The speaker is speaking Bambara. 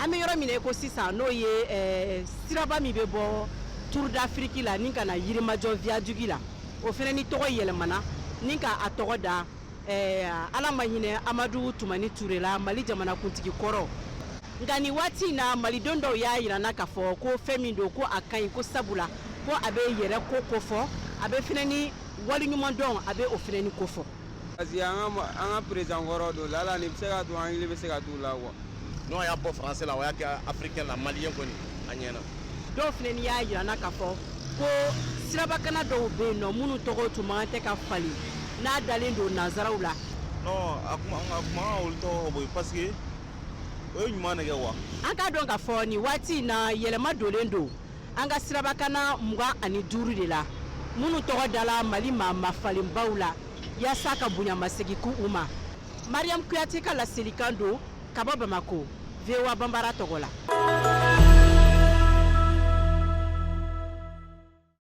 An bɛ yɔrɔ min na ko sisan, n'o ye siraba min bɛ bɔ Tour d'Afrique la ni ka na Yirimajɔ viaduc la, o fana ni tɔgɔ yɛlɛmana ni ka a tɔgɔ da Ala ma hinɛ Amadu Tumani Ture la, Mali jamanakuntigi kɔrɔ. Nka nin waati in na, malidenw dɔw y'a jira na k'a fɔ ko fɛn min don, ko a ka ɲi, ko sabula ko a bɛ yɛrɛ ko kofɔ, a bɛ fana ni waleɲumandɔn, a bɛ o fana ni kofɔ. Parce que an ka président kɔrɔ don lala, nin bɛ se ka to an hakili bɛ se ka t'u la quoi. N'o y'a bɔ français la, o y'a kɛ africain la, malien kɔni, a ɲɛna. Dɔw fana ni y'a jira na k'a fɔ ko sirabakana dɔw bɛ yen nɔ minnu tɔgɔ tun man tɛ ka falen n'a dalen don nanzaraw la. Non, a kuma an ka olu tɔgɔ bɔ yen, parce que o ye ɲuman de kɛ quoi. An k'a dɔn k'a fɔ nin waati in na, yɛlɛma donnen don an ka sirabakana 25 de la minnu tɔgɔ dala Mali maa mafalenbaw la, yaasa ka bonyamasegin ku u ma. Mariam Kuyate ka laselikan don ka bɔ Bamako, VOA Banbara tɔgɔ la.